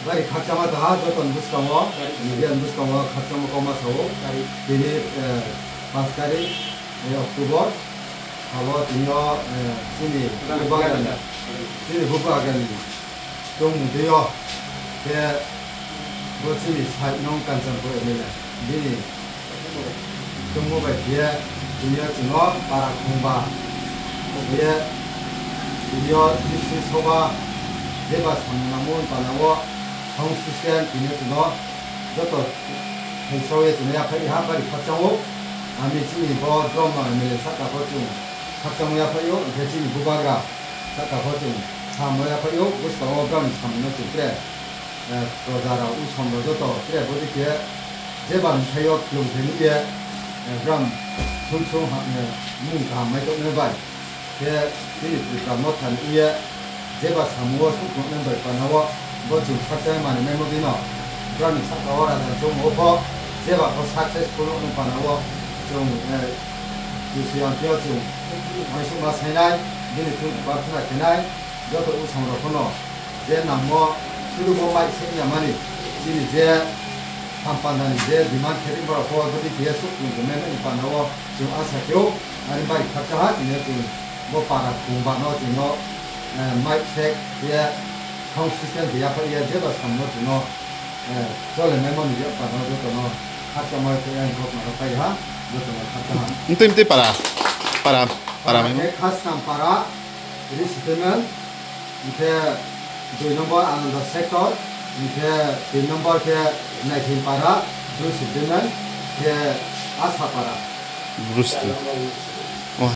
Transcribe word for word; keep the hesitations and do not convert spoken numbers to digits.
Bari khakchangma kaha, jotoni bwskango, media ni bwskango khakchangma kokma sao. Tini, eh, panch tarik, eh, October, abo tini o, eh, chini bubagra ni, chini bubagra ni tongmung twi o, khe bo chini side nong Kanchanpur M L A, bini tongmo bai khe tini o chwng o para khungba khe tini o district soba jeba samung nangmung pana o sound system tini o chwng o joto hai sawi chwng yaphai ha bari khakchang o. Ami chini bo drom no M L A saka bo chwng khakchang yaphai o, hwnkhe chini bubagra saka bo chwng samung yaphai o, bwskango bram samung no chwng kre. Eh, proja rok, usom rok joto tre bodi khe jeba ni thaio khulum khe nukya, eh, bram sum sum ha, eh, mung kaham mai tongmani bai khe chini Tripura motha ni wngya jeba samung o sum tongmani bai panao bo chwng khakchangma manwi maimo dino bram ni saka o raja ni chongmo pho jeba pho successful wngmani panao chwng, eh, Tusi ang khe o chwng uansukma sainai, bini thung prarthana khenai, joto usom rok phano je nangmo sudu bo mai se wngya mani, chini je ham pandani je demand khe ri borok bo bwtwi khe suk tong tong nai nokni pandao chwng asa khe o, ani bari khakcha ha tini chwng bo para khung bano chwngno, eh, mic check khe sound system khe yaphai ya jeba samno chwngno, eh, chole nai mani je pandao jotono khakcha mai khe yang kok mano pai ha jotono khakcha ha. Mtwi mtwi para, para, para mai. Khe Khasnam para, Risi Payment, hingkhe dui number Ananda Sector, hingkhe tin number khe Naithing Para, Bru Sibdinai, khe Asa Para. Bru Sibdin.